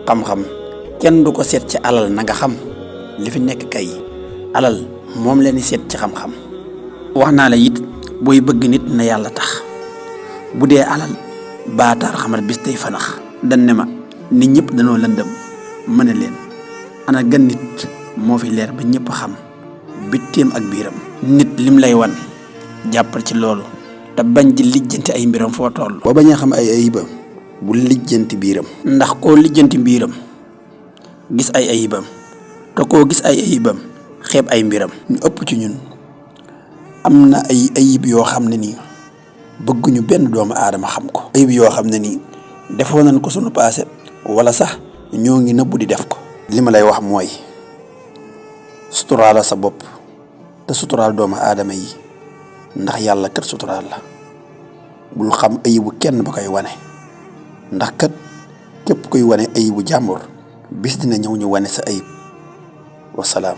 xam-xam kenn du ko seet ci alal na nga xam li fi nekk kay alal moom leen di seet ci xam-xam. wax naa la it booy bëgg nit na yàlla tax bu dee alal baataar xamal bis day fanax. dañ ne ma nit ñëpp dañoo lëndëm ma ne leen ana gan nit moo fi leer ba ñëpp xam bitteem ak biiram. nit lim lay wan jàppal ci loolu te bañ di lijjanti ay mbiram foo toll. boo bañee xam ay ayibam bu lijjanti biiram. ndax koo lijjanti mbiram gis ay ayibam te koo gis ay ayibam xeeb ay mbiram. ñu ëpp ci ñun am na ay ayib yoo xam ne nii bëgguñu benn doomu aadama xam ko. ayib yoo xam ne nii defoo nañ ko sunu paase wala sax ñoo ngi nëbbu di def ko. li ma lay wax mooy suturaal sa bopp te suturaal doomu aadama yi ndax yàlla kat suturaal la. bul xam ayibu kenn ba koy wane ndax kat képp koy wane ayibu jàmbur bis dina ñëw ñu wane sa ayib. wasalaam.